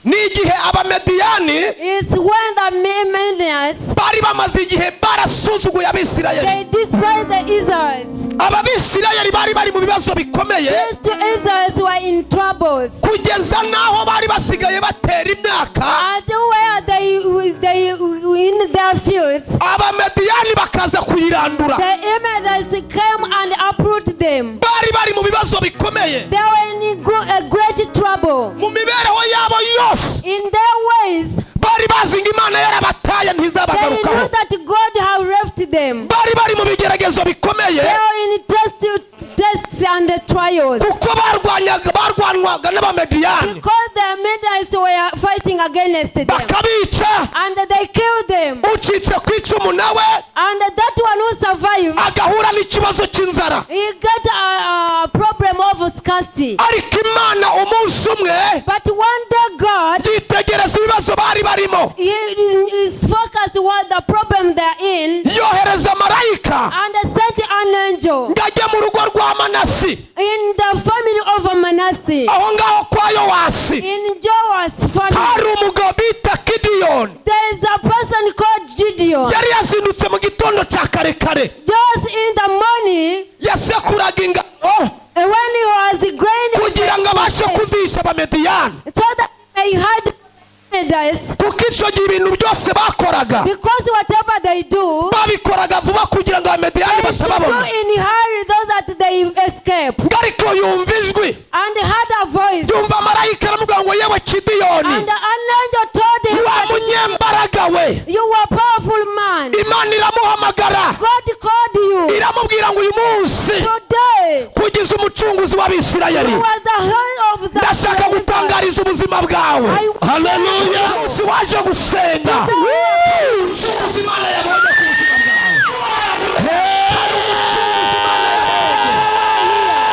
Ni igihe Abamediyani It's when the Midianites, bari bamaze igihe barasuzuguye Abisirayeli. They despised the Israelites. Aba Bisirayeli bari bari mu bibazo bikomeye, These two Israelites were in troubles. Kugeza n'aho bari basigaye batera imyaka, And where they in their fields, Abamediyani bakaza kuyirandura. The Midianites came and uprooted them. Bari bari mu bibazo bikomeye. They were in a great trouble. Mu mibereho yabo yose, In their ways, bari bazi ngo Imana yarabataye, they knew ntizabagarukaho. That God had left them. Bari bari mu bigeragezo bikomeye, They were in tests and trials. Kuko barwanyaga, barwanwaga n'Abamediyani, Because the Midianites were fighting against them. Bakabica. And they killed them. Ucitse ku icumu nawe And that one who survived, agahura n'ikibazo cy'inzara. He got a problem of scarcity. Ariko Imana umunsi umwe But one day God, yitegereza ibibazo bari barimo, he is focused what the problem they're in, yohereza marayika and sent an angel ngo ajye mu rugo rwa Manasi, in the family of Manasseh, aho ngaho kwa Yowasi. In Joas' family. Hari umugabo bita Gidiyoni. There is a person called Gideon. Yari yazindutse mu gitondo cya kare kare. Just in the morning, Yasekuraga ingano when he was grinding, kugira ngo abashe kuzihisha Abamediyani, so that he had Midianites, kuko icyo gihe ibintu byose bakoraga, because whatever they do, babikoraga vuba kugira ngo Abamediyani they should do batababona. In hurry so that they escape. Ngo ariko yumva ijwi, And had a voice. Yumva marayika aramubwira ngo: "Yewe Gidiyoni, And an angel told him wa that munyembaraga we." you were powerful man. Imana iramuhamagara, God called you. Iramubwira ngo: "Uyu munsi Today, kugize umucunguzi w'Abisirayeli." you are the head of the Ndashaka gutangariza ubuzima bwawe, Haleluya. umunsi waje gusenga, umucunguzi Imana yabonye ku buzima bwawe. Hari umucunguzi Imana yabonye,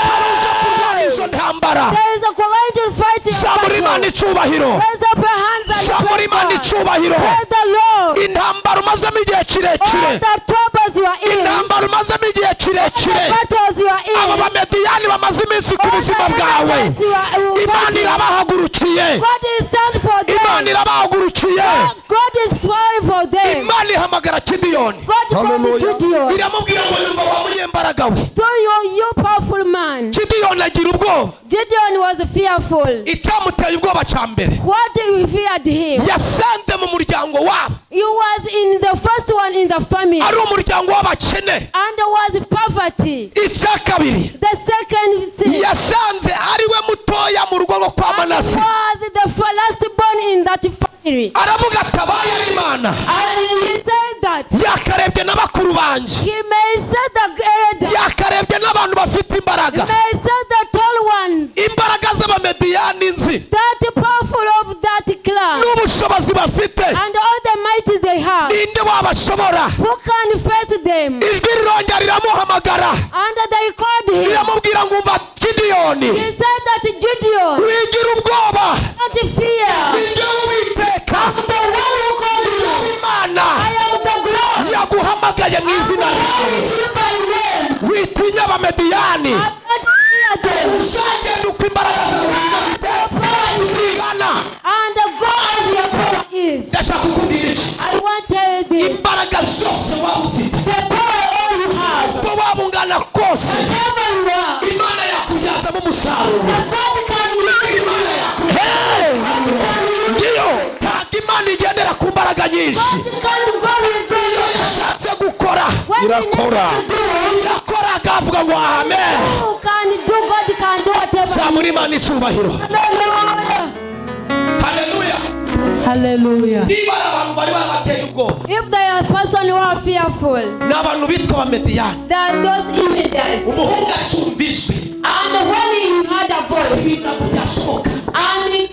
hari uje kurwana izo ntambara. There is a courageous fighting Zamura Imana battle. icyubahiro. Raise up your hands and Zamura praise Imana God. icyubahiro. Praise the Lord. Intambara umazemo igihe kirekire, All the troubles you are in, intambara umazemo igihe kirekire, the battles you are in, aba Bamediyani bamaze iminsi ku all buzima the bwawe, enemies you are Imana fighting, irabahagurukiye. God is stand for them. Imana irabahagurukiye. God is fighting for them. Imana ihamagara Gidiyoni, God called Hallelujah. Gideon. Iramubwira ngo: "Yumva wa munyembaraga we." To you, you powerful man. Gidiyoni agira ubwoba. Gideon was fearful. Icyamuteye ubwoba cya mbere, What he feared him? Yasanze mu muryango wabo He was in the first one in the family, ari umuryango w'abakene. And there was poverty. Icya kabiri, The second thing, yasanze ari we mutoya mu rugo rwo kwa and Manasi. Was the last born in that family. Aravuga ati: "Abaye ari Imana, And he said that yakarebye na bakuru banjye, he may say the elder, yakarebye n'abantu bafite he imbaraga. May say the tall ones, Imbaraga z'Abamediyani nzi, that powerful of that clan, n'ubushobozi bafite, and all the might they have. Ninde wabashobora?" Who can face them? Ijwi rirongera riramuhamagara, And they called him. riramubwira ngo: "Umva Gidiyoni, He said that Gideon, wigira ubwoba, don't fear. Ni jyewe Uwiteka, The one who called you, Imana I am the God. yaguhamagaye mu izina ryawe. You by name. Witinya Abamediyani. I'm not fear them. Uzagenda uko imbaraga zawe zingana." And go as your power is. Ndashaka kukubwira iki? I want to tell you this. Imbaraga zose waba ufite, The power all you have, uko waba ungana kose, whatever you are, Imana yakubyazamo umusaruro. The God can use you. Imana yakubyazamo. Ndiyo. Ntabwo Imana igendera ku mbaraga nyinshi. God can go with Iyo you. yashatse gukora, What he needs Irakora. to do, irakora. Akavuga ngo amen. who can do, God can do whatever. Zamura Imana icyubahiro. Hallelujah. Haleluya. Hallelujah. Niba ari abantu bari barabateye ubwoba, If there are person who are fearful, ni abantu bitwa Abamediyani. There are those images. Umuhungu acumva ijwi, And when he heard a voice, ibi ntabwo byashoboka. And he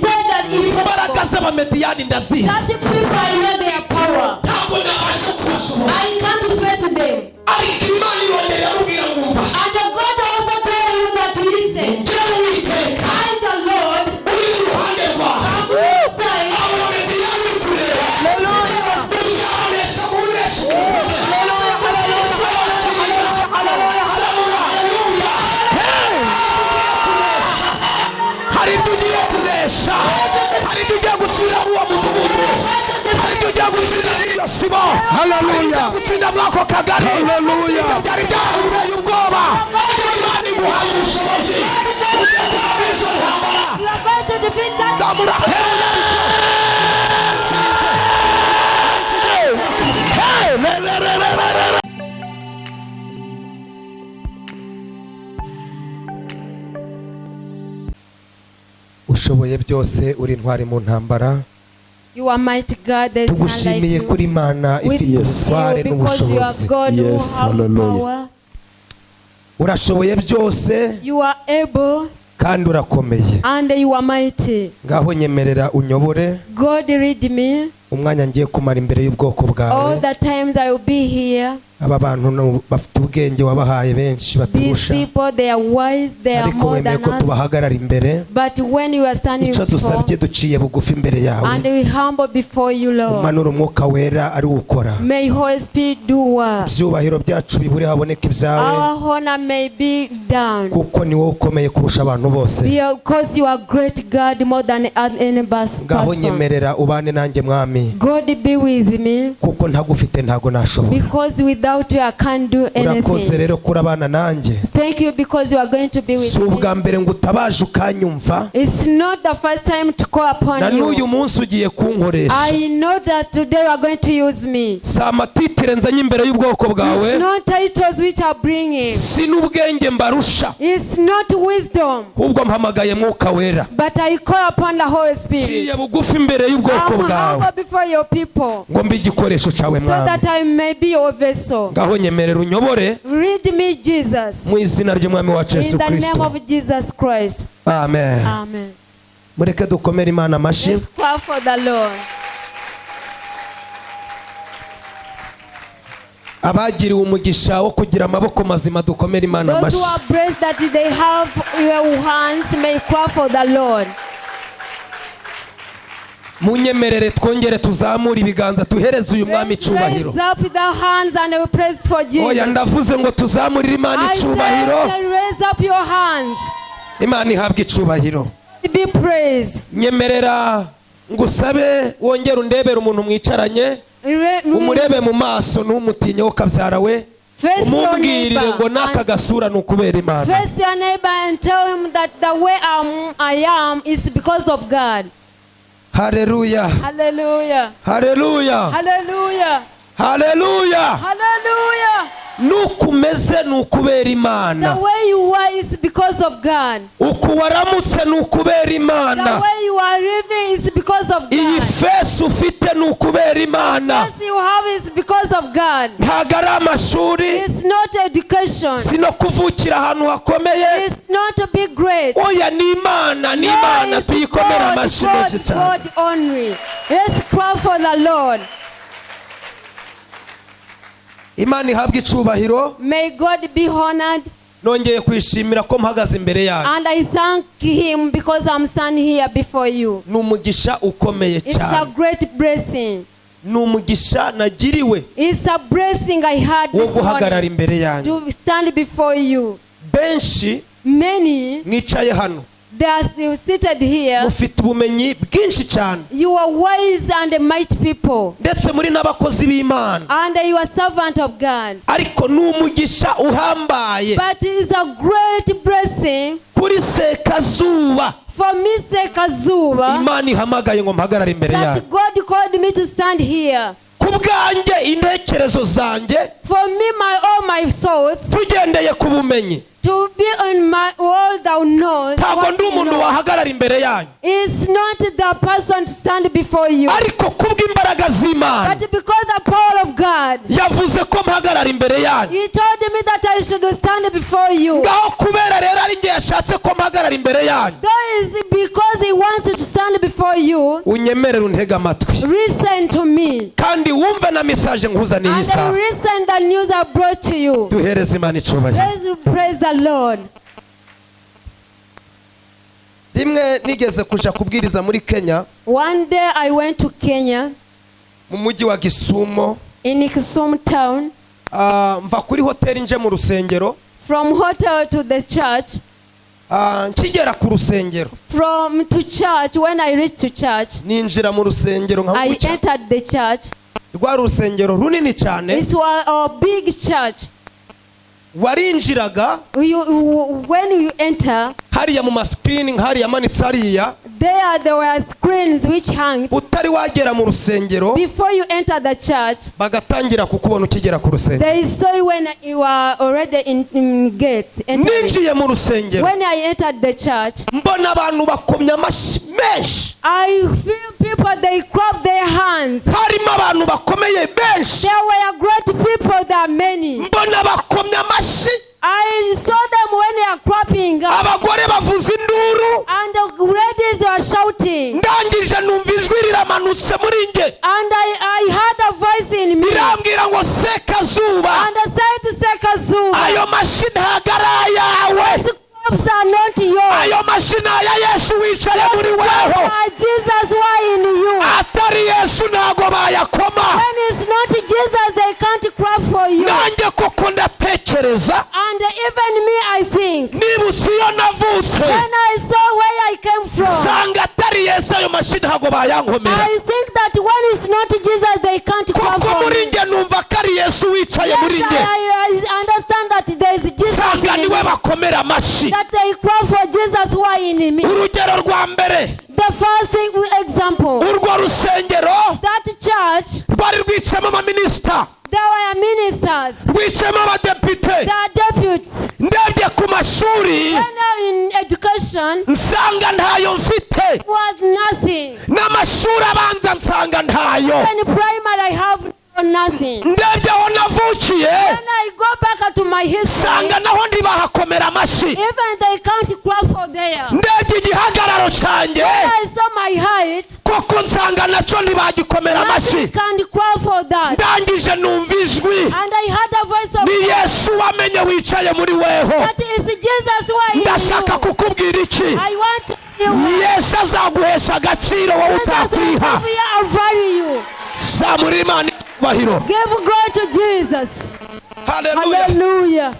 said that it Imbaraga z'Abamediyani ndazizi, that people, I know their power. Ntabwo nabasha kubashobora. I can't face them. Ariko Imana irongera iramubwira ngo: "Umva, And God also told you that listen, njyewe Uwiteka I the Lord uri iruhande rwawe, am your side. Abo Bamediyani uri kureba, uzabanesha mu nesha. Haleluya. Hari ibyo ugiye kunesha, hari sibo. Hallelujah. Ari gutsinda muri ako kagari. Hallelujah. Ibyo byari byahureye ubwoba. Imana iguhaye ubushobozi. Ugiye kurwana izo ntambara. You are going to defeat that. Zamura. Hey, le, le, le, le, le, le, le. Ushoboye byose, uri intwari mu ntambara. You are mighty God. There is none like Tugushimiye you. kuri Imana We ifite thank ubutware you because you are n'ubushobozi. God who Yes, have hallelujah. power. Urashoboye byose You are able kandi urakomeye. And you are mighty. Ngaho nyemerera unyobore God, lead me umwanya ngiye kumara imbere y'ubwoko bwawe. All the times I will be here. Aba bantu bafite ubwenge wabahaye benshi These baturusha, people, they are wise, they are ariko more wemeye than ko us. tubahagarara imbere. But when you are standing Icyo before, dusabye, duciye bugufi imbere yawe, and we humble before you, Lord, umanura umwuka wera ari ukora. May Holy Spirit do work. Ibyubahiro byacu bibure, haboneke ibyawe, Our honor may be done. kuko ni wowe ukomeye kurusha abantu bose. Because you are great God more than any Ngaho person. nyemerera ubane nanjye, Mwami, God, be with me, kuko ntagufite ntago nashobora. Because without you I can't do Urakoze anything. rero kurabana nanjye. Thank you because you are going to be with Si me. ubwa mbere ngo utabaje ukanyumva. It's not the first time to call Na upon n'uyu you. munsi ugiye kunkoresha. I know that today you are going to use me. Si amatitire nzanye imbere y'ubwoko bwawe, It's not titles which are bringing. si n'ubwenge mbarusha, It's not wisdom. ahubwo mpamagaye Mwuka Wera. But I call upon the Holy Spirit. Nciye bugufi imbere y'ubwoko I'm bwawe humble before your people, ngo mbe igikoresho cyawe, so Mwami. that I may be your vessel. Ngaho nyemerera unyobore Read me, Jesus. mu izina ry'Umwami wacu In Yesu the name Kirisito. of Jesus Christ. Amen. Amen. Mureke dukomere Imana amashyi. Let's clap for the Lord. Abagiriwe umugisha wo kugira amaboko mazima, dukomere Imana Those amashyi. who are blessed that they have your hands may clap for the Lord. Munyemerere twongere tuzamure ibiganza, tuhereze uyu mwami Raise icyubahiro. Raise up the hands and we praise for Oya, Jesus. ndavuze ngo tuzamurire Imana I icyubahiro. said, raise up your hands. Imana ihabwe icyubahiro. Be praised. Nyemerera ngusabe wongere undebere umuntu mwicaranye, umurebe mu maso, ntumutinye wo kabyara we, Face your umubwirire neighbor ngo n'aka and gasura ni ukubera Imana. Face your neighbor and tell him that the way I am is because of God. Haleluya. Hallelujah. Haleluya. Hallelujah. Haleluya. Hallelujah. Nuko umeze ni ukubera Imana. The way you are is because of God. Uku waramutse ni ukubera Imana. The way you are living is because of Iyi God. face ufite ni ukubera Imana. What you have is because of God. Ntabwo ari amashuri, It's not education. si no kuvukira ahantu hakomeye. It's not to be great. Oya, ni Imana, ni No, Imana. it's Tuyikomere God, amashyi God, menshi cyane. God only. Let's cry for the Lord. Imana ihabwe icubahiro. May God be honored. Nongeye kwishimira ko mpagaze imbere yanyu. And I thank Him because I'm standing here before you. Ni umugisha ukomeye It's a cyane. Great blessing. Ni umugisha nagiriwe It's a blessing I had wo this guhagarara morning imbere yanyu. to stand before you. Benshi Many, mwicaye hano, they are still seated here. mufite ubumenyi bwinshi cyane, You are wise and mighty people, ndetse muri n'abakozi b'Imana, and you are servant of God. ariko ni umugisha uhambaye But it's a great blessing kuri Sekazuba for me, Sekazuba, Imana ihamagaye ngo mpagarare imbere yayo. That God called me to stand here. Ku bwanjye, intekerezo zanjye, For me, my all my thoughts, tugendeye ku bumenyi, to be in my world thou knows. Ntabwo What ndi you umuntu know. wahagarara imbere yanyu, It's not the person to stand before you, ariko kubw'imbaraga z'Imana but because the power of God. Yavuze ko mpagarara imbere yanyu. He told me that I should stand before you. Ngaho kubera rero ari njye yashatse ko mpagarara imbere yanyu, That is because He wants you to stand before you. Unyemerere untege amatwi Listen to me. Kandi wumve na message nkuzaniye iyi And saha. listen the news I brought to you. Duhereze Imana icubahiro. Let's praise the Lord. Rimwe nigeze kuja kubwiriza muri Kenya, One day I went to Kenya mu mujyi wa Gisumo. In Kisumu town. Ah, mva kuri hoteli nje mu rusengero. From hotel to the church. Ah, nkigera ku rusengero, From to church, when I reached to church, ninjira mu rusengero nka I gutya. Entered the church. Rwari urusengero runini cyane. It was a big church. Warinjiraga When you enter, hariya mu masikirini hariya amanitse hariya, there were screens which hung. Utari wagera mu rusengero, Before you enter the church, bagatangira kukubona ukigera ku rusengero. they saw you when you are already in gates entering. Ninjiye mu rusengero, When I entered the church, mbona abantu bakomye amashyi menshi. I feel people, they clap their hands. Harimo abantu bakomeye benshi. There were great people, there are many. Mbona bakomye amashyi. I saw them when they are clapping, Abagore bavuza induru. And the ladies were shouting. Ndangije numva ijwi riramanutse muri nge. And I heard a voice in me. Rirambwira ngo, "Sekazuba, And I said, "Sekazuba, ayo mashyi ntago ari ayawe. these claps are not yours. Ayo mashyi ni aya Yesu wicaye muri weho. Are Jesus who are in you. Atari Yesu ntago bayakoma." When it's not Jesus, they can't clap for you." Nanjye koko ndatekereza. And even me, I think. Nibutse iyo navutse, When I saw where I came from, nsanga atari Yesu ayo mashyi ntago bayankomera. I think that when it's not Jesus, they can't clap Kuko for muri me. nge numva ko ari Yesu wicaye muri Yes, nge. I understand that there is Jesus Nsanga in niwe me. bakomera amashyi. That they clap for Jesus who are in me. Urugero rwa mbere, The first example, urwo rusengero that church, rwari rwicayemo abaminisita, there were ministers, rwicayemo abadepite. there are deputies. Ndebye ku mashuri, When in education nsanga ntayo mfite. Was nothing. N'amashuri abanza nsanga ntayo. In primary, I have nothing. Ndebye aho navukiye, When I go back to my history, nsanga naho ntibahakomera amashyi. Even they can't clap for there. Ndebye igihagararo cyanjye, When I saw my height, koko nsanga nacyo ntibagikomera amashyi. nothing can clap for that. Ndangije numva ijwi. And I heard a voice of Ni Yesu wamenye wicaye muri weho. That is Jesus who are in Ndashaka you. kukubwira iki? I want you. Yesu azaguhesha agaciro wowe Jesus will utakwiha. give you a value. Zamura Imana icyubahiro. Give glory to Jesus. Haleluya. Hallelujah.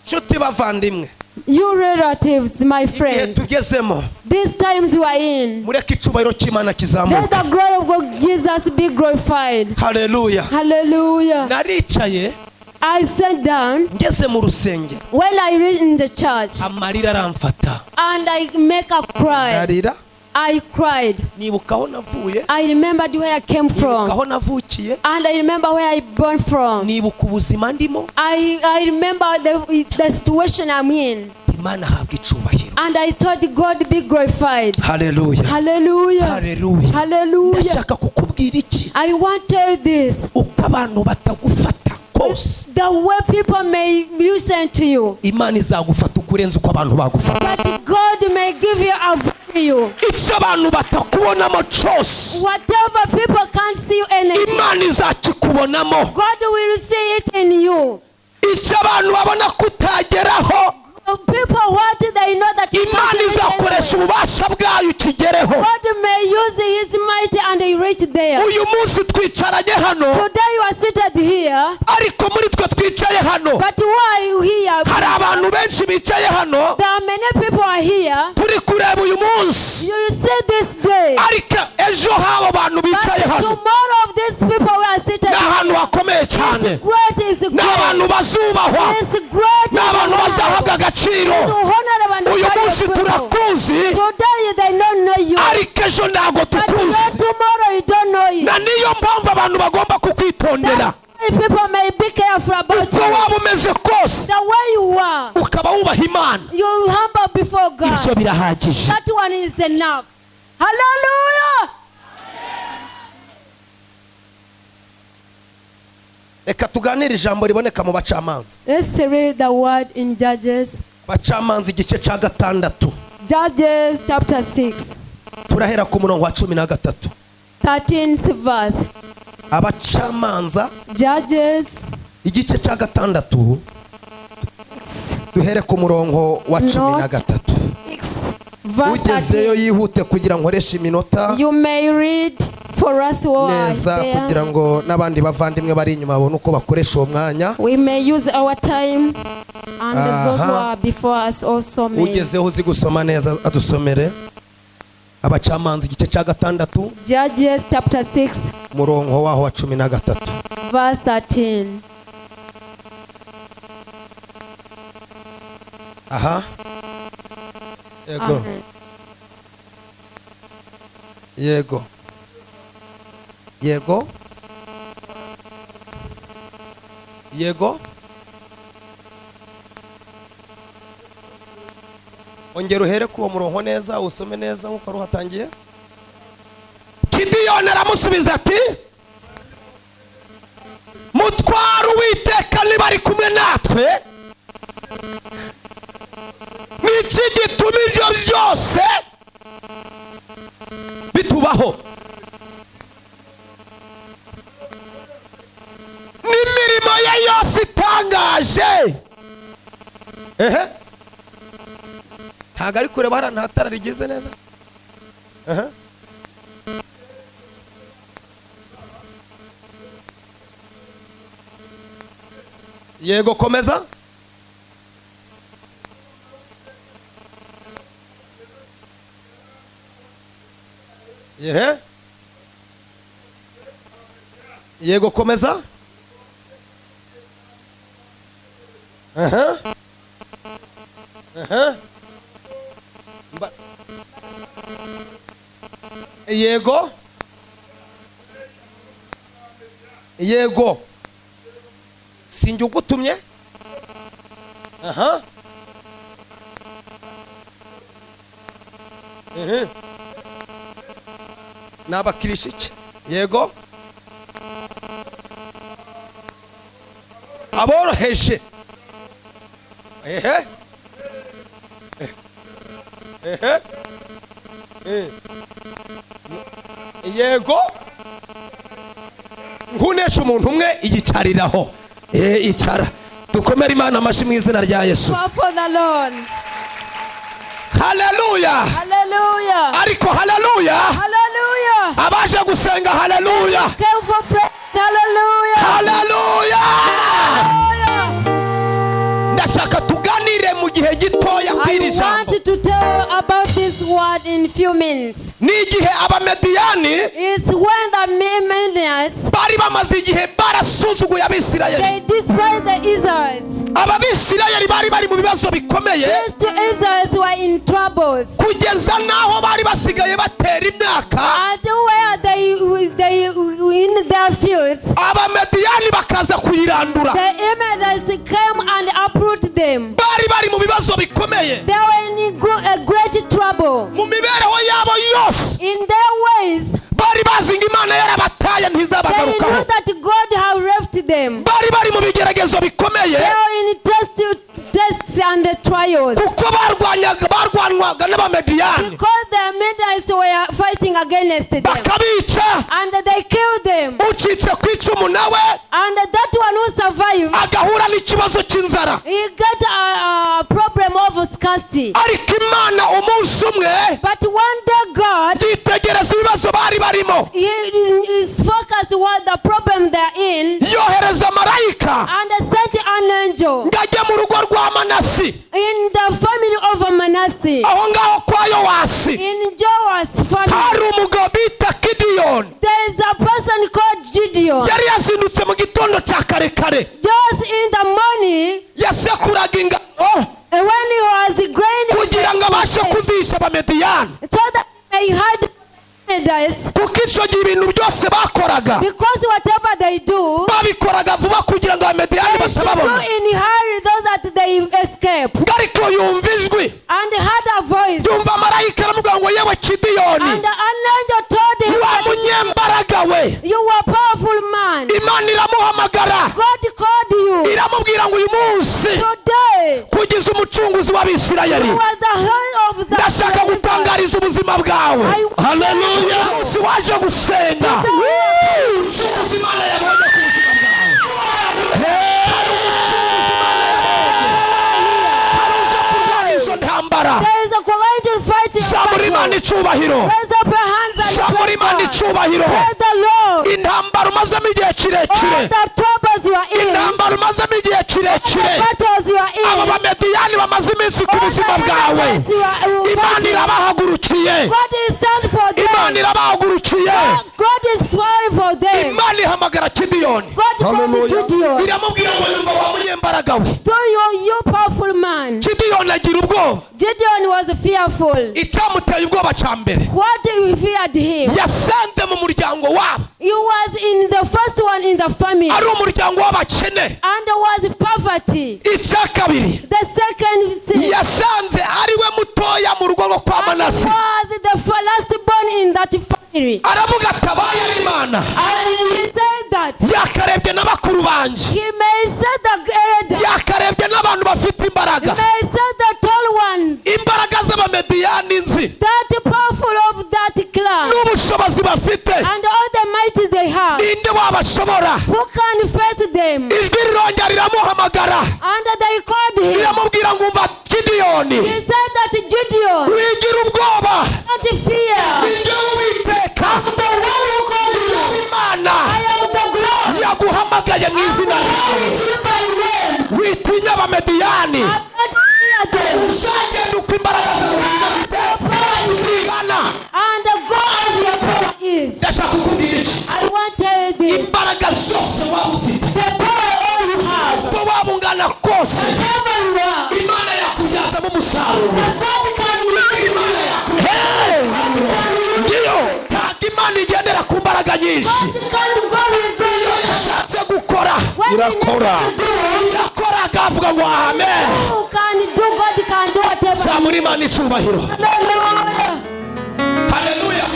Nshuti bavandimwe, You relatives, my igihe friends, tugezemo, these times we are in, mureke icyubahiro cy'Imana let kizamuka. the glory of God Jesus be glorified. Haleluya. Hallelujah. Naricaye. I sat down Ngeze mu rusengero, when I read in the church amarira aramfata. And I make a cry. Ndarira. I cried. Nibuka aho navuye. I remembered where I came Nibuka from aho navukiye. And I remember where I born from. Nibuka ubuzima ndimo. I remember the situation I'm in. Imana ahabwa icyubahiro. And I thought God be glorified. Haleluya. Hallelujah. Haleluya. Hallelujah. Ndashaka kukubwira iki? I want to tell you this. Uko abantu batagufata kose, The way people may listen to you, Imana izagufata ukurenza uko abantu bagufata. But God may give you a value. Icyo abantu batakubonamo cyose, Whatever people can't see you anything, Imana izakikubonamo. God will see it in you. Icyo abantu babona kutageraho, People, what they know that you Imana can't reach izakoresha anywhere. ububasha bwayo ukigereho. God may use his might and you reach there. Uyu munsi twicaranye hano, Today you are seated here, ariko muri twe twicaye hano, but why are you here? hari abantu benshi bicaye hano There are many people are here. turi kureba uyu munsi, You see this day, ariko ejo h'abo bantu but bicaye hano tomorrow of these people who are seated ni ahantu hakomeye cyane. great is Ni great. abantu bazubahwa. Is great Ni abantu bazahabwa agaciro. Uyu munsi turakuzi, Today they don't know you. ariko ejo ntabwo But you tukuzi. tomorrow you don't know you. Na niyo mpamvu abantu bagomba kukwitondera. That's why people may be careful about Uko you. waba umeze kose, The way you are, ukaba wubaha Imana, you humble before ibyo God. birahagije. That one is enough. Hallelujah. Reka tuganire ijambo riboneka mu Bacamanza. Let's read the word in Judges. Bacamanza igice cya gatandatu. Judges chapter 6, Turahera ku murongo wa 13. 13th verse. Abacamanza Judges igice cya gatandatu, duhere ku murongo wa 13. 6, verse Ugezeyo 13. yihute kugira ngo nkoreshe iminota You may read for us who are neza, there. kugira ngo n'abandi bavandimwe bari inyuma babone uko bakoresha uwo mwanya. We may use our time and those who Aha. are before us also may. Ugezeho uzi gusoma neza adusomere. Abacamanza igice cya 6. Judges chapter 6. Umurongo waho wa 13. Verse 13. Aha, yego. Amen. Yego, yego, yego. Ongera uhere ku uwo murongo neza, usome neza nk'uko wari uhatangiye. Gidiyoni aramusubiza ati: "Mutware, Uwiteka niba ari kumwe natwe, niki gituma ibyo byose bitubaho, n'imirimo ye yose itangaje?" Ehe, ntabwo ari kureba hariya, nta tara rigeze neza. Ehe, yego, komeza. Yehe, yego, komeza. Aha, aha. Yego, yego, sinjye ugutumye. Aha. Mhm. Nabakirisha iki? Yego, aboroheje. Ehe, ehe. Yego, nkunesha umuntu umwe iyicariraho. Icara, dukomere Imana amashyi mu izina rya Yesu. Clap for the Lord. Haleluya! Hallelujah. Ariko haleluya! Hallelujah. Abaje gusenga, haleluya! Came for prayer. Hallelujah. Haleluya! Hallelujah. Ndashaka tuganire mu gihe gitoya I kw'iri jambo. want to tell about this word in few minutes. Ni igihe Abamediyani It's when the Midianites, bari bamaze igihe barasuzuguye Abisirayeli. they despised the Israelites. Aba Bisirayeli bari bari mu bibazo bikomeye, These two Israelites were in troubles. kugeza n'aho bari basigaye batera imyaka, And where they in their fields, Abamediyani bakaza kuyirandura. The Midianites came and uprooted them. Bari bari mu bibazo bikomeye They were in a great trouble. mu mibereho yabo yose. In their ways, Bari bazi ngo Imana yarabataye, they knew ntizabagarukaho. that God had left them. Bari bari mu bigeragezo bikomeye, They were in tests and trials. kuko barwanyaga, barwanwaga n'Abamediyani, Because the Midianites were fighting against them. bakabica. And they killed them. Ucitse ku icumu nawe And that one who survived, agahura n'ikibazo cy'inzara. he got a problem of scarcity. Ariko Imana umunsi umwe But one day God, yitegereza ibibazo bari barimo, he is focused what the problem they're in, yohereza marayika and sent an angel ngo ajye mu rugo rwa Manasi, in the family of Manasseh, aho ngaho kwa Yowasi. in Joas' family. Hari umugabo bita Gidiyoni. There is a person called Gideon. Yari yazindutse mu gitondo cya kare kare. Just in the morning, Yasekuraga ingano when he was grinding, kugira ngo abashe kuzihisha Abamediyani, so that they had Midianites, kuko icyo gihe ibintu byose bakoraga because whatever they do, babikoraga vuba kugira ngo Abamediyani they should do batababona. in hurry those that they escape. Ngo ariko yumva ijwi, And had a voice. yumva marayika aramubwira ngo: "Yewe Gidiyoni, And an angel told him wa that munyembaraga we." you were a powerful man. Imana iramuhamagara, God called you iramubwira ngo: "Uyu munsi today. kugize umucunguzi w'Abisirayeli." You are the head of the Ndashaka gutangariza ubuzima bwawe, Haleluya. umunsi waje gusenga, umucunguzi Imana yabonye ku buzima bwawe. Hari umucunguzi Imana yabonye, hari uje kurwanya izo ntambara. There is a courageous fighting. Zamura Imana icyubahiro. Raise up your hands and Zamura praise Imana God. icyubahiro. Praise the Lord. Intambara umazemo igihe kirekire, All the troubles you are in, intambara umazemo igihe kirekire, the battles you are aba in, Bamediyani Abamediyani bamaze iminsi ku buzima bwawe, Imana irabahagurukiye. God is stand for them. Imana irabahagurukiye. God is fighting for them. Imana ihamagara Gidiyoni, God called Hallelujah. Gideon. iramubwira ngo yumva wa munyembaraga we. To you, you powerful man. Gidiyoni agira ubwoba. Gideon was fearful. Icyamuteye ubwoba cya mbere, What he feared him? Yasanze mu muryango wabo He was in the first one in the family, ari umuryango w'abakene. And there was poverty. Icya kabiri, The second thing, yasanze ari we mutoya mu rugo rwo kwa and Manase. was the last born in that family. Aravuga ati abaye ari Imana, And he said that yakarebye na bakuru banjye, he may say the elder, yakarebye n'abantu bafite he imbaraga, may say the tall ones, imbaraga z'Abamediyani nzi that powerful of that clan, n'ubushobozi bafite, and all the might they have. Ninde wabashobora? Who can face them? Ijwi rirongera riramuhamagara, And they called him. riramubwira ngo umva Gidiyoni, He said that Gideon, wigira ubwoba, don't fear. Ni jyewe Uwiteka, The one who called you, Imana I am the God. yaguhamagaye mu izina ryawe. You by name. Witinya Abamediyani. I'm not fear them. Uzagenda uko imbaraga zawe zingana. And go as your power is. Ndashaka kukubwira iki? I want to tell you this. Imbaraga zose waba ufite, The power all you have, uko waba ungana kose, whatever you are, Imana yakubyazamo umusaruro. the God can use you. Imana yakubyazamo. Ndiyo. Ntabwo Imana igendera ku mbaraga nyinshi. God can go with Iyo you. yashatse gukora, What he needs Irakora. to do, irakora, akavuga ngo amen. who can do, God can do whatever. Zamura Imana icyubahiro. Hallelujah. Haleluya.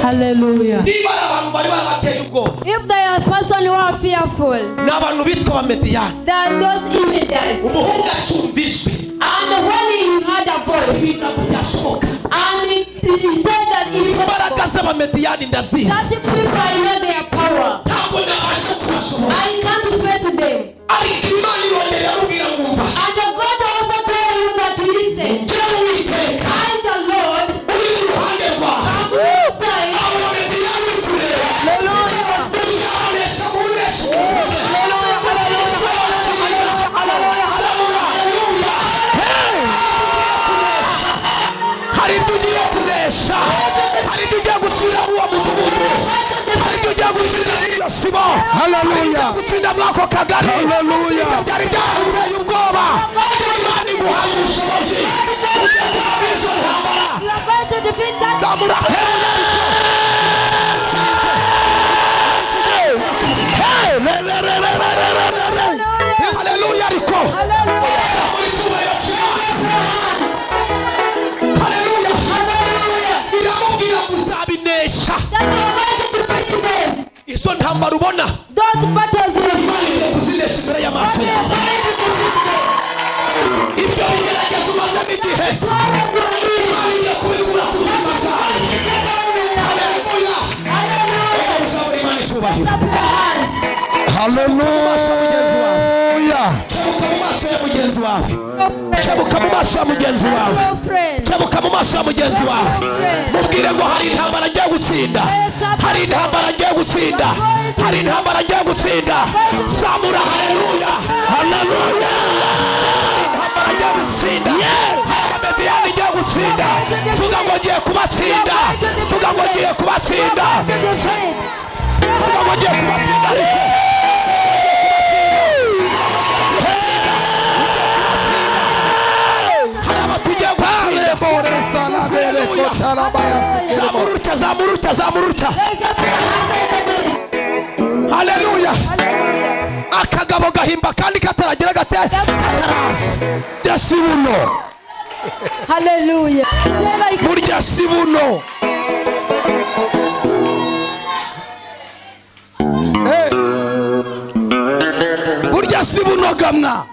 Hallelujah. Niba ari abantu bari babateye ubwoba, If there are person who are fearful, ni abantu bitwa Abamediyani. There are those images. Umuhungu acumva ijwi, And when he heard a voice, ibi ntabwo byashoboka. And he said that it Imbaraga z'Abamediyani ndazizi, that people, I know their power. Ntabwo nabasha kubashobora. I can't face them. Ariko Imana irongera iramubwira ngo umva, And God also told you that listen, njyewe Uwiteka I the Lord uri iruhande rwawe, am your side. Abo Bamediyani uri kureba uzabanesha mu ntesho. Zamura haleluya. Hari ibyo ugiye kunesha, hari ibyo ugiye gutsinda muri uwo mudugudu, hari ibyo ugiye gutsinda n'iyo sibo, Haleluya. gutsinda muri ako kagari. Haleluya. Ibyo byari byahureye ubwoba, Imana iguhaye ubushobozi ugiye kurwanya izo ntambara. You are going to defeat that. Zamura. Hey, le, le, le, le, le, le, le, le. Haleluya ariko. Hallelujah. Zamura icyubahiro cy'Imana. Haleluya. Hallelujah. Iramubwira ngo uzabinesha. That you are going to defeat them. Izo ntambara ubona, Those battles you see, Imana igiye kuzinesha imbere y'amaso you are yawe. going to defeat them. Ibyo bigeragezo umazemo igihe, Trials you are in. Imana igiye kubikura ku buzima bwawe. Take away your life. Haleluya. Hallelujah. Uzabura Imana icyubahiro. Clap your hands. Haleluya. Kebuka mu maso ya mugenzi wawe. Kebuka mu maso ya mugenzi wawe. Your friend. Kebuka mu maso ya mugenzi wawe, mubwire ngo hari intambara ngiye gutsinda, hari intambara ngiye gutsinda, hari intambara ngiye gutsinda. Zamura haleluya. Haleluya. Hari intambara ngiye gutsinda, hari Abamediyani ngiye gutsinda. Vuga ngo ngiye kubatsinda, vuga ngo ngiye kubatsinda, To defeat. vuga ngo ngiye kubatsinda ariko. Hari abatugiye gutsinda. Bore salabele kotarabaya sikere. Zamura utya, zamura utya, zamura utya. Raise up your hands like this. Haleluya. Hallelujah. Akagabo gahimba kandi kataragira gate kataraza. Burya si buno. Hallelujah. Never Burya si buno. Hey. Burya si buno gamwa.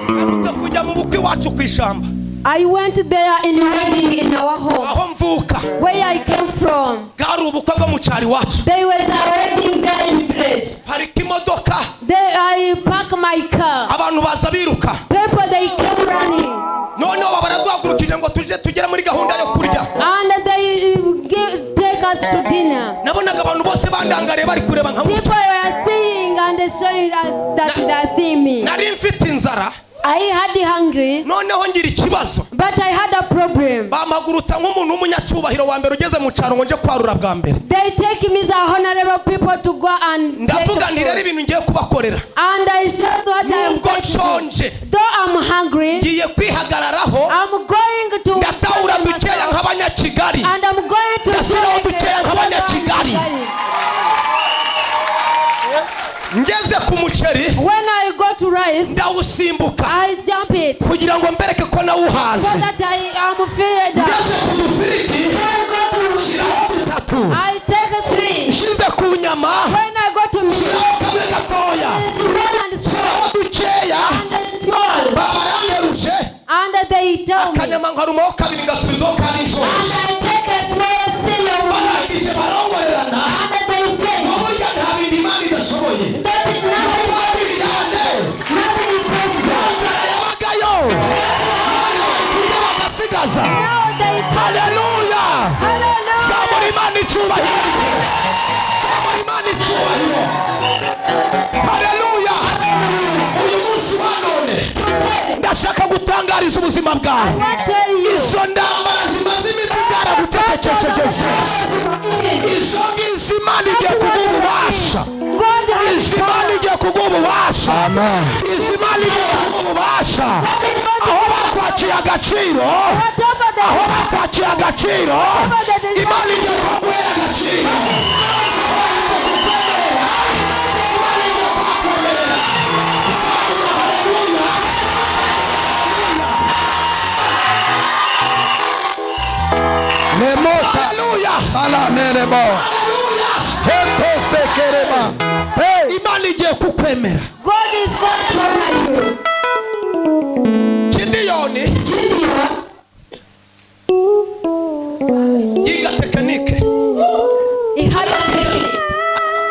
Mperutse kujya mu bukwe iwacu ku ishyamba, I went there in wedding in our home, aho mvuka. Where I came from. Bwari ubukwe bwo mu cyaro iwacu. There was a wedding there in village. Parika imodoka, There I park my car. Abantu baza biruka. People, they came running. Noneho baraduhagurukije ngo tuje tugere muri gahunda yo kurya. And they take us to dinner. Nabonaga abantu bose bandangariye bari kureba nka People were seeing and showing us that they are seeing me. Nari mfite inzara. I had hungry, Noneho ngira ikibazo. But I had a problem. Bampagurutsa nk'umuntu w'umunyacyubahiro wa mbere ugeze mu cyaro ngo nje kwarura bwa mbere. They take me as a honorable people to go and take Ndavuga the nti rero food. Ibintu ngiye kubakorera, And I said what I am nubwo going to do. nshonje, Though I'm hungry, ngiye kwihagararaho. I'm going to Ndatahura dukeya nk'abanyakigali. And I'm going to Ndashyiraho do like dukeya nk'abanyakigali. Ngeze ku muceri, When I go to rice, ndawusimbuka I jump it kugira ngo mbereke ko nawuhaze. So that I am filled up. Ngeze ku dufiriti, When I go to, shyiraho dutatu. I take three. Nshyize ku nyama, When I go to meat, shyiraho kamwe gatoya, small and small shyiraho dukeya. And small. Babaranteruje. And they tell me. Akanyama nkarumaho kabiri, ngasubizaho kandi And nshonje. I take a small seal of Barangije barongorerana and they say ngo burya nta bintu Imana idashoboye. That nothing, Babiriyane nothing is possible. Inzara yabagayo. Abana bari kurya bagasigaza. Now they Haleluya! Hallelujah. Zamura Imana icyubahiro, zamura Imana icyubahiro. Haleluya! Uyu munsi wa none ndashaka gutangariza ubuzima bwawe. I want to tell you. Izo ndambara zimaze iminsi zaragucecekesheje, izo ngizo Imana igiye kuguha ububasha. God has Izi Imana igiye kuguha ububasha. Amen. Izi Imana igiye kuguha ububasha. Aho bakwakiye agaciro, Whatever the aho bakwakiye agaciro, Imana igiye kuguhera agaciro. Imana igiye kuhakwemerera. Haleluya. Lemota. Haleluya. Alamerebo. Haleluya. Hetose kereba. Hey. Imana igiye kukwemera. God is going to honor you. Gidiyoni Gideon, yiga technique. He had a technique.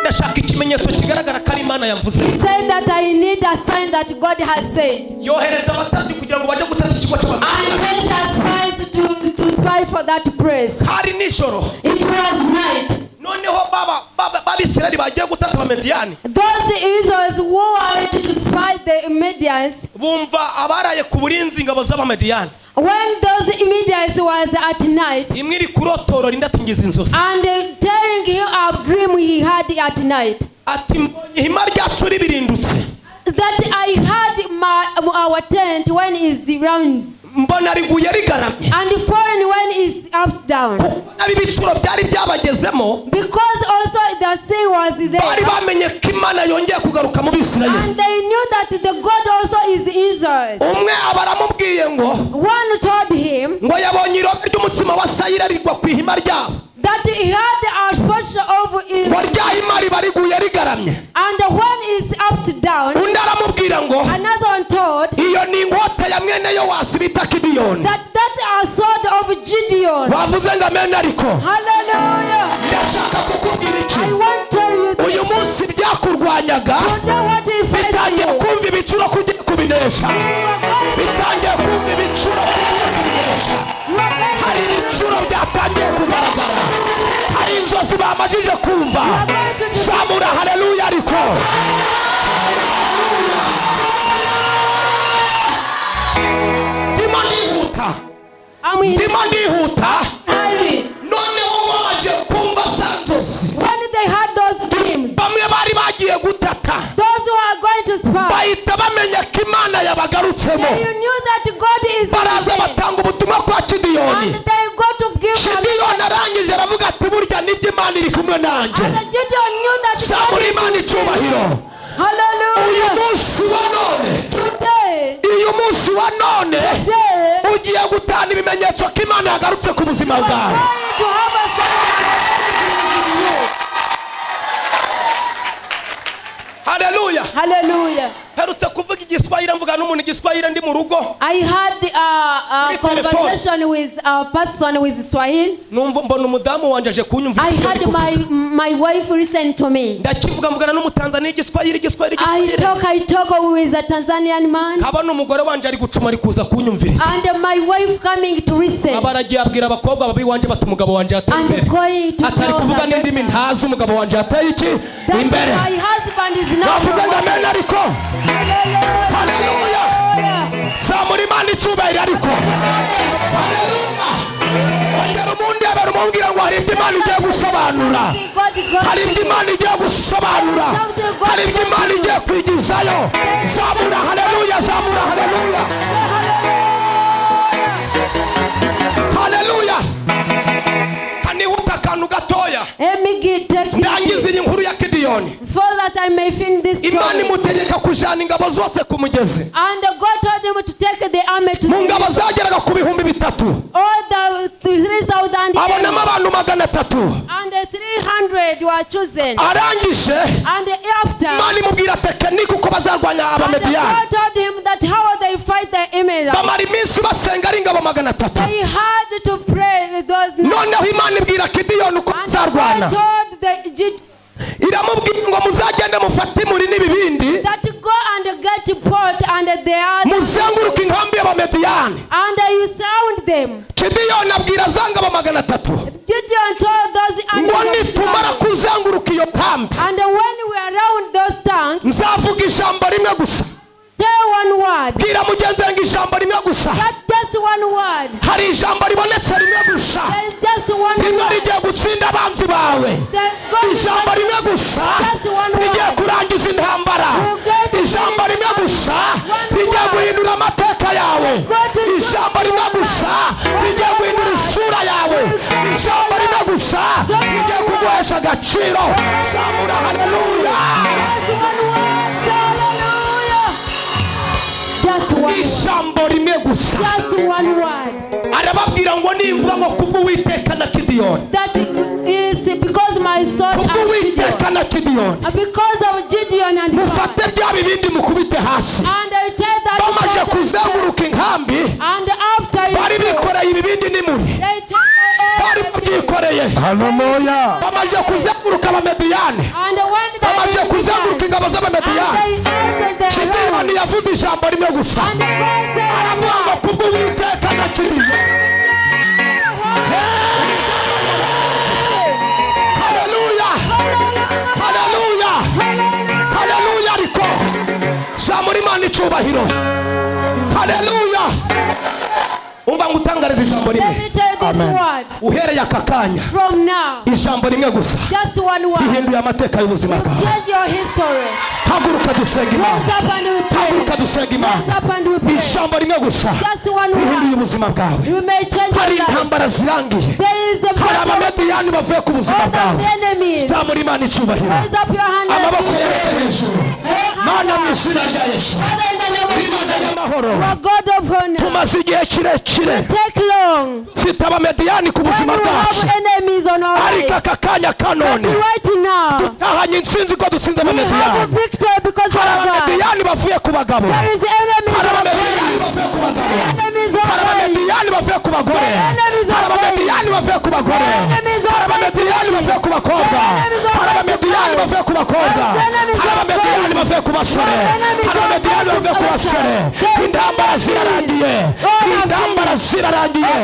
Ndashaka ikimenyetso kigaragara ko ari Imana yavuze. He said that I need a sign that God has said. Yohereza abatasi kugira ngo bajye gutata ikigo And cy'Abamediyani. sent us spies to spy for that place. Hari nijoro. It was night. Noneho baba baba- b'Abisirayeli bagiye gutata Abamediyani, Those Israelites who went to spy the Midians, bumva abaraye ku burinzi ingabo z'Abamediyani, when those Midians was at night, imwe iri kurotorora indi ati ngize inzozi, and telling him a dream he had at night, ati mbonye ihema ryacu ribirindutse, that I had my our tent when is round mbona riguye rigaramye, and fallen when is up down. Kuko n'ab'ibicuro byari byabagezemo, Because also the thing was bari there. bamenye ko Imana yongeye kugaruka mu Bisirayeli. And they knew that the God also is Israel. Umwe aba aramubwiye ngo One told him ngo yabonye irobe ry'umutsima wa sayira rigwa ku ihema ryabo, that he had a portion of it, ngo rya hema riba riguye rigaramye. And when it's upside down, Undi aramubwira ngo another one told iyo ni inkota ya mwene Yowasi bita Gidiyoni. that a sword of Gideon. Wavuze ngo amen ariko. Hallelujah. Ndashaka kukubwira iki. I want to tell you this. Uyu munsi byakurwanyaga Today what is facing bitangiye you. kumva ibicuro ko ugiye kubinesha, bitangiye kumva ibicuro ko ugiye kubinesha. Hari ibicuro byatangiye kugaragara, hari inzozi bamajije kumva. Zamura haleluya ariko. Ndimo ndihuta. I'm in Ndimo ndihuta. Hurry. Noneho bamaze kumva za nzozi, When they had those dreams, bamwe bari bagiye gutata those who are going to spy, bahita bamenya ko Imana yabagarutsemo. they knew that God is Baraza with them. batanga ubutumwa kwa Gidiyoni. And they go to give a Gidiyoni arangije aravuga ati burya nibyo, Imana iri kumwe nanjye. And Gideon knew that God Zamura is Imana with him. icyubahiro. Uyu Hallelujah. munsi wa none, Today, uyu munsi wa none, today, ugiye gutanga ibimenyetso ko Imana yagarutse ku buzima you are bwawe. Going to have a sign that God is with you. Haleluya. Hallelujah. Herutse kuvuga Igiswahili, mvuga n'umuntu Igiswahili ndi mu rugo. I had a Muri telefone. Conversation with a person with Swahili. Numva mbona umudamu wanjye aje kunyumva I ibyo had ndi kuvuga. my wife listen to me. Ndakivuga, mvugana n'Umutanzaniya Igiswahili, Igiswahili, I Igiswahili. talk, I talk with a Tanzanian man, Nkabona umugore wanjye ari gucuma, ari kuza kunyumviriza. And my wife coming to listen Aba aragiye abwira abakobwa babi iwanjye bati umugabo wanjye yateye and imbere, going to atari tell kuvuga the n'indimi daughter ntazi, umugabo wanjye yateye iki that imbere. My husband is now Bavuze ngo amen ariko. Hallelujah. Haleluya. Zamura Imana icyubahiro ariko. Haleluya. Ongera umundebera, umubwira ngo hari ibyo Imana igiye gusobanura. See God, God. Hari ibyo Imana igiye gusobanura, hari ibyo Imana igiye kwigizayo. Zamura haleluya, zamura haleluya. Haleluya. Kanihuta akantu gatoya. Let me get take Ndangiza you iyi nkuru ya Gidiyoni. for that I may finish this Imana story. imutegeka kujana ingabo zose ku mugezi. And God told him to take the army to Mu the ngabo river. zageraga ku 3000, All the 3,000 abonamo abantu 300. and the 300 were chosen. Arangije, And after, Imana imubwira tekinike uko bazarwanya and Abamediyani. God told him that how they fight the Amalek. Bamara iminsi basenga ari ingabo 300. They had to pray those nights. Noneho Imana ibwira Gidiyoni uko And bazarwana. God told the Egypt Iramubwira ngo muzagende mufate imuri n'ibibindi, that go and get pot and the other muzenguruke inkambi y'Abamediyani. and you surround them. Gidiyoni abwira za ngabo 300 Gideon told those ngo armies of nitumara Israel, kuzenguruka iyo nkambi, and when we are around those tanks, nzavuga ijambo rimwe gusa. Tell one word. Bwira mugenzi wanjye ijambo rimwe gusa. That just one word. Hari ijambo ribonetse rimwe gusa, There is just one rimwe word. rigiye gutsinda abanzi bawe. The God is Ijambo rimwe gusa rigiye kurangiza intambara. Ijambo rimwe gusa rigiye guhindura amateka yawe. Ijambo rimwe gusa rigiye guhindura isura yawe. Ijambo rimwe gusa rigiye kuguhesha agaciro. Zamura haleluya. Just one word. Say hallelujah. Just one word. Ijambo rimwe gusa. Just one word. Arababwira ngo nimvuga ngo kubw'Uwiteka na Gidiyoni, That is because my sword and Gideon. kubw'Uwiteka na Gidiyoni, Because of Gideon and God. mufate bya bibindi mukubite hasi. And I tell that Bamaze God- kuzenguruka inkambi, And after you bari bikoreye ibibindi n'imuri, they take all bari babyikoreye. Haleluya. Bamaze kuzenguruka Abamediyani, And when they bamaze kuzenguruka ingabo and z'Abamediyani, they entered the Gidiyoni room, yavuze ijambo rimwe gusa. and God said, Aravuga ngo kubw'Uwiteka na Gidiyoni. Haleluya, haleluya, haleluya. Ariko zamura Imana icyubahiro. Haleluya. Umva ngo utangarize ijambo Let rimwe. me tell you this Amen. word. Uhereye aka kanya, From now, ijambo rimwe gusa just one word. rihinduye amateka y'ubuzima You bwawe. change your history. Haguruka dusenga Rise Imana. up and we pray. Haguruka dusenga Rise Imana. up and we pray. Ijambo rimwe gusa Just one rihinduye word. ubuzima bwawe. You may change Hari your life. intambara zirangiye. There is a Hari battle Abamediyani bavuye ku buzima of bwawe. the enemies. Zamura Imana icyubahiro. Raise up your hand and Amaboko pray. yawe hejuru. Mana, mu izina rya Yesu, Father, in the name of Imana Jesus, y'amahoro, you are God of honor. tumaze igihe kirekire Take long. mfite Abamediyani ku When buzima we bwacu, have enemies on our ariko life, aka kanya ka none but right now, dutahanye intsinzi ko dutsinze we have a Abamediyani. victory because Hari of God. Abamediyani bavuye ku bagabo. There is enemies Hari of Abamediyani bavuye ku bagabo. enemies of Hari God. Abamediyani bavuye ku bagore. Hari Abamediyani bavuye ku bagore. Hari Abamediyani bavuye ku bakobwa. Hari Abamediyani bavuye ku bakobwa. Hari Abamediyani bavuye ku basore. Hari Abamediyani bavuye ku basore. Intambara zirarangiye, intambara zirarangiye.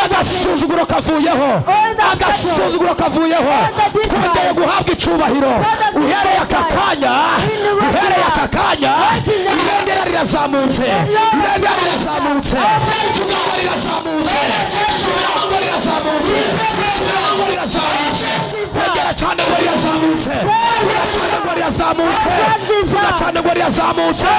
Agasuzuguro kavuyeho, agasuzuguro kavuyeho. Twongeye guhabwa icubahiro. Uhereye aka kanya, uhereye aka kanya, ibendera rirazamutse, ibendera rirazamutse. Tuvuga ngo rirazamutse. Subiramo ngo rirazamutse. Subiramo ngo rirazamutse. Egera cyane ngo rirazamutse. Vuga cyane ngo rirazamutse. Vuga cyane ngo rirazamutse.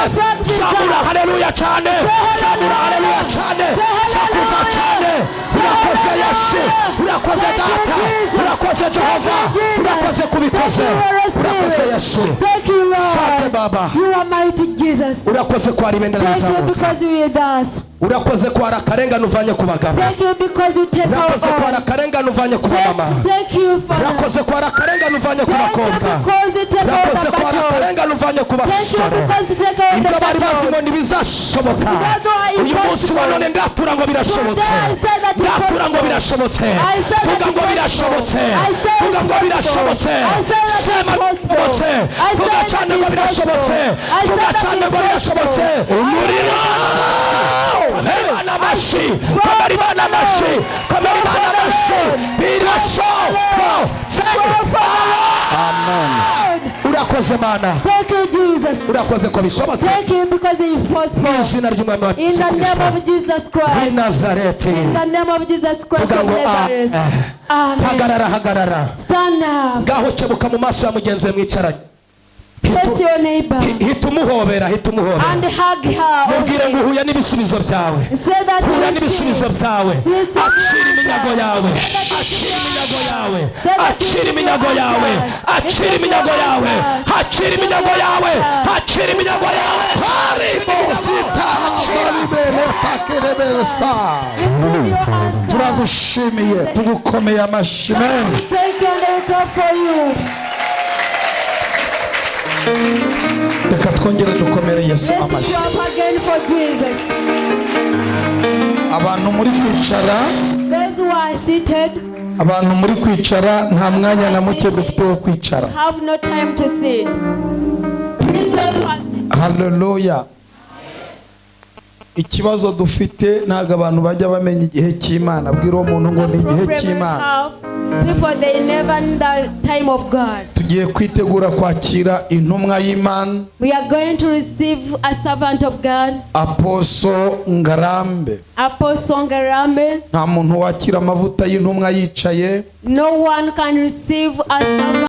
Zamura haleluya cyane. Zamura haleluya cyane. Sakuza cyane. Urakoze Yesu, urakoze Data, urakoze Jehova, urakoze kubikoze, urakoze Yesu. Thank you, Lord. Sante Baba. You are mighty Jesus. Urakoze ko hari ibendera Thank you rizamutse. because you are with us. Urakoze ko hari akarengane uvanye ku bagabo. Thank you because you take our Urakoze ko hari all. akarengane uvanye ku bamama. Thank you, Father. Urakoze ko hari akarengane uvanye ku Thank you bakobwa. because you take all Urakoze the ko hari battles. akarengane uvanye ku Thank you basore. because you take all Ibyo the bari bazi ngo battles. ntibizashoboka, uyu munsi wa none ndatura ngo birashobotse. Ndatura ngo birashobotse. Vuga ngo birashobotse. Vuga ngo birashobotse. Sema birashobotse. Vuga cyane ngo birashobotse. Vuga cyane ngo birashobotse. Umuriro. Imana amashyi, komera Imana amashyi, komera Imana amashyi. Birashobotse. Amen. Urakoze Mana. Thank you, Jesus. Jesus. Urakoze ko bishobotse. Thank you because it is Mu possible. izina ry'Umwami wacu In Yesu the name Kristo of Jesus w'i Christ. Nazareti. In the name of Jesus Christ Vuga of ngo Nazareth. "Amen." Amen. Hagarara, hagarara. Stand up. Ngaho kebuka mu maso ya mugenzi we mwicaranye. Face your neighbor Hita umuhobera, hita umuhobera. And hug her. Mubwire ngo uhuye n'ibisubizo byawe. Say that Hura you n'ibisubizo receive. byawe. Akira iminyago yawe, akira iminyago yawe, akira iminyago yawe, akira iminyago yawe, akira iminyago yawe, akira iminyago yawe. Receive your answer. Turagushimiye, tugukomeye amashyi menshi. Thank you and we clap for you. Reka twongere dukomere Yesu Let's amashyi. clap again for Jesus. Abantu muri kwicara, Those who are seated abantu muri kwicara, nta mwanya na muke dufite wo kwicara. Have no time to sit. Please help us. Haleluya! Ikibazo dufite, ntabwo abantu bajya bamenya igihe cy'Imana. Bwira uwo muntu ngo ni igihe Problem we cy'Imana. have, people, they never know the time of God. Tugiye kwitegura kwakira intumwa y'Imana, We are going to receive a servant of God, Apostle Ngarambe. Apostle Ngarambe. Nta muntu wakira amavuta y'intumwa yicaye. No one can receive a servant.